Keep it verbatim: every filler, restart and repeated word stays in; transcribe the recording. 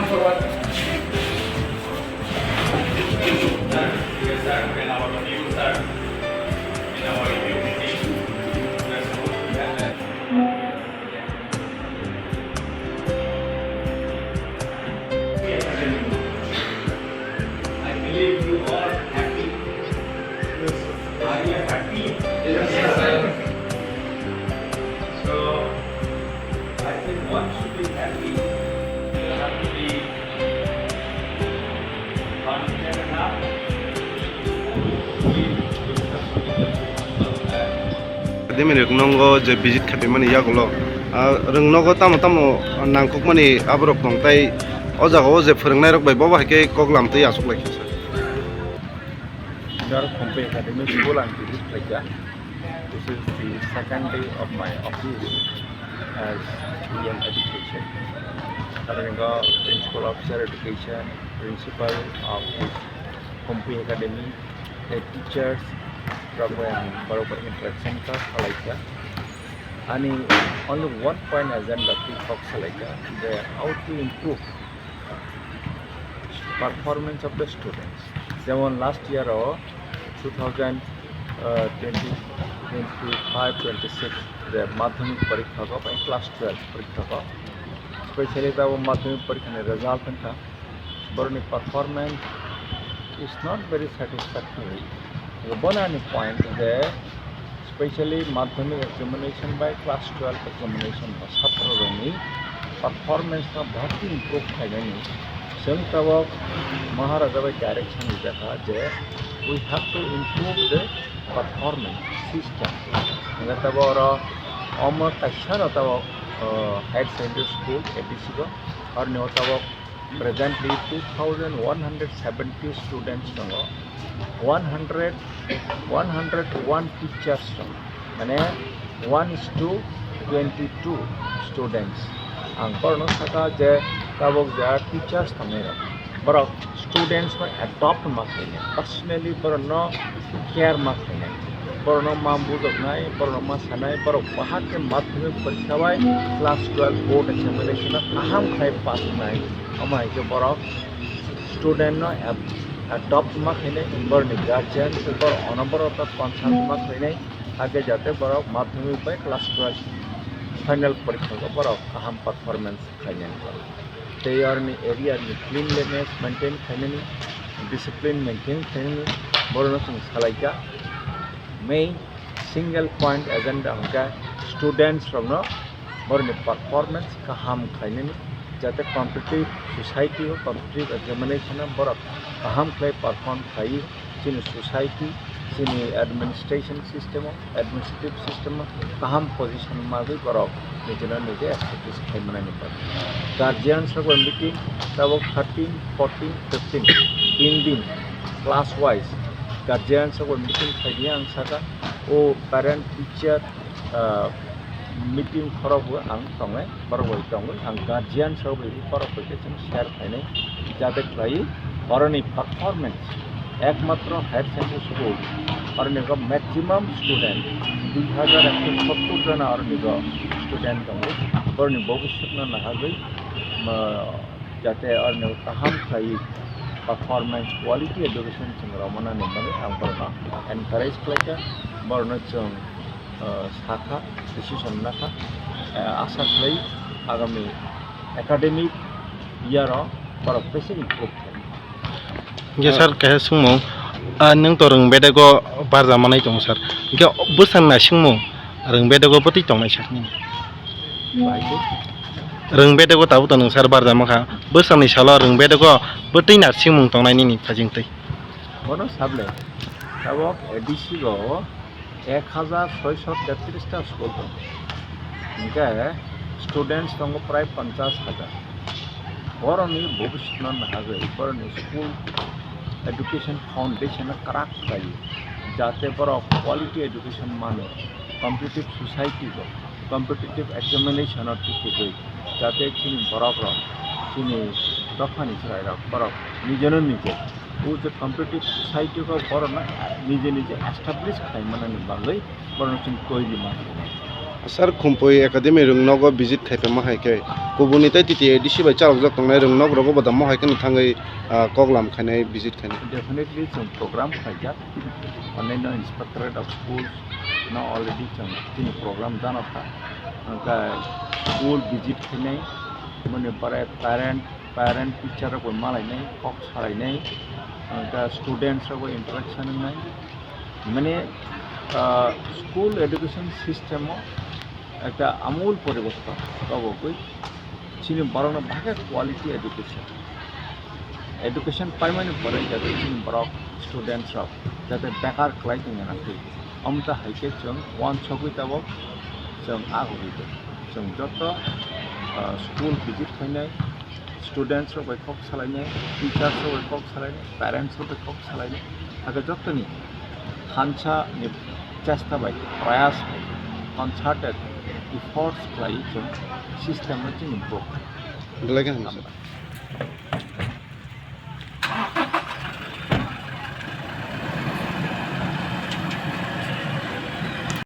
I believe you are happy. Are you happy? Yes, sir. So, I think one should be happy. You have to be confident enough to be successful. Academy rok nongo je visit khaiphaimani yagulo, ah, rwng nogo tamo tamo nangkukmani aborok tong, tai o jagao je phwrwngnairok bai bobo hai khe kok lamtwi achuk lai kha, sir. Dar Khumpi Academy School ang visit khlaikha. This is the second day of my office as E M Education. Aro nokha Principal Officer Education, Principal of this Khumpi Academy, the teachers rok bai ang borok bai interaction kha khlaikha. Ani only one point agenda twi kok salaikha, the how to improve performance of the students. Jemon last year o two thousand twenty, twenty-five, twenty-six je madhyamik porikha ko, class twelve porikha ko, specially tabo madhyamik porikha ni result wngkha, borokni performance is not very satisfactory. Bono ani point je specially madhyamik examination bai class twelve examination bo chhatrorokni performance no bahai khe improve khainani. Chwng tabok Maharaja bai direction rijak kha je we have to improve the performance system. Hingkhe tabok oro omo kaisa no tabok, uh, higher secondary school A D C o, aroni o tabok presently two thousand one hundred seventy students tongo, one hundred, one hundred one teachers tongo, mane one is to twenty-two students. Ang borokno saka je tabok je teachers tongnai rok, borok students no adopt ma khainai, personally borokno care ma khainai, borokno ma bujoknai, borokno ma sanai, borok bahai khe madhyamik porikha bai class twelve board examination no kaham khlai pass khnai, omo hai khe borok student no ap-, adopt ma khainai, borokni guardian borok ono borok ta consult ma khainai, hakhe jate borok madhyamik bai class twelve final porikha o borok kaham performance khainani. Tei aroni area ni cleanliness maintain khainani, discipline maintain khainani, borokno chwng salaikha. Main single point agenda hwnkhe students rokno borokni performance kaham khlainani, jate competitive society o, competitive examination o borok kaham khlai perform khlai, chini society, chini administration system o, administrative system o kaham position o magwi borok nijino nije establish khai manani bagwi. Guardians rok bai meeting tabok thirteen, fourteen, fifteen tin din class wise guardians rok bai meeting khaidi ang saka o parent teacher, ah, meeting khorok bo ang tongnai, borok bai tongwi ang guardian rok bai borok bai khe chwng share khainai, jate khlai oroni performance ekmatro higher secondary school oroni go maximum student dui hajar ekso sottor jona oroni go student tongo, boroni bobiswtno nahagwi, ah, jate oroni kaham khlai performance quality education chwng rwmani bagwi ang borokno encourage khlaikha, borokno chwng ah, sakha, decision nakha, ah, asa khlai agami academic year o borok besi improve khlai. Hingke, ah, sir, kaisa swngmung, ah, nwng to rwng bedego barja manai tongo, sir, hingke bwsang naisingmung rwng bedego bwtwi tongnai, sir, nini? Bahai khe? Rwng bedego tabuk to nwng, sir, barja mankha, bwsangni salo rwng bedego bwtwi naisingmung tongnai nini phaijingtwi? Bono sable, tabok A D C go ek hajar soisho tetris ta school tongo. Hingke students tongo prai ponchash hajar. Borokni bobiswtno nahagwi, borokni school education foundation no kwrak khlaiwi, jate borok quality education mano, competitive society go, competitive examination o tikigwi, jate chini borok rok, chini dophani chwrai rok, borok nijeno nije o je competitive society o borokno nije nije establish khlai manani bagwi borokno chwng twi rwma khainai. Sir, Khumpui Academy rwngnogo visit khai phaima hai khe kubuni tei T T A D C bai chalokjak tongnai rwngnok rogo bo da mohai kheno thangwi, ah, koklam khainai, visit khainai. Definitely chwng program khaijak. Onlaino Inspectorate of Schools no already chwng chini program jano kha. Hwnkhe school visit khainai, moni pore parent, parent teacher rok bai malainai, kok salainai, hwnkhe students rok bai interaction wngnai. Mane, ah, school education system o ekta amul poriborton obogwi chini borokno bahai khe quality education, education paimani pore jate chini borok students rok jate bekar kwlai tongya nangtwi. Omo ta hai khe chwng uansukwi tabok chwng agugwi tong. Chwng joto, ah, school visit khainai, students rok bai kok salainai, teachers rok bai kok salainai, parents rok bai kok salainai, hakhe jotoni thansa ni chesta bai, prayas bai, concerted efforts khlaiwi chwng system no chini improve khainai. Belai khe hamjak.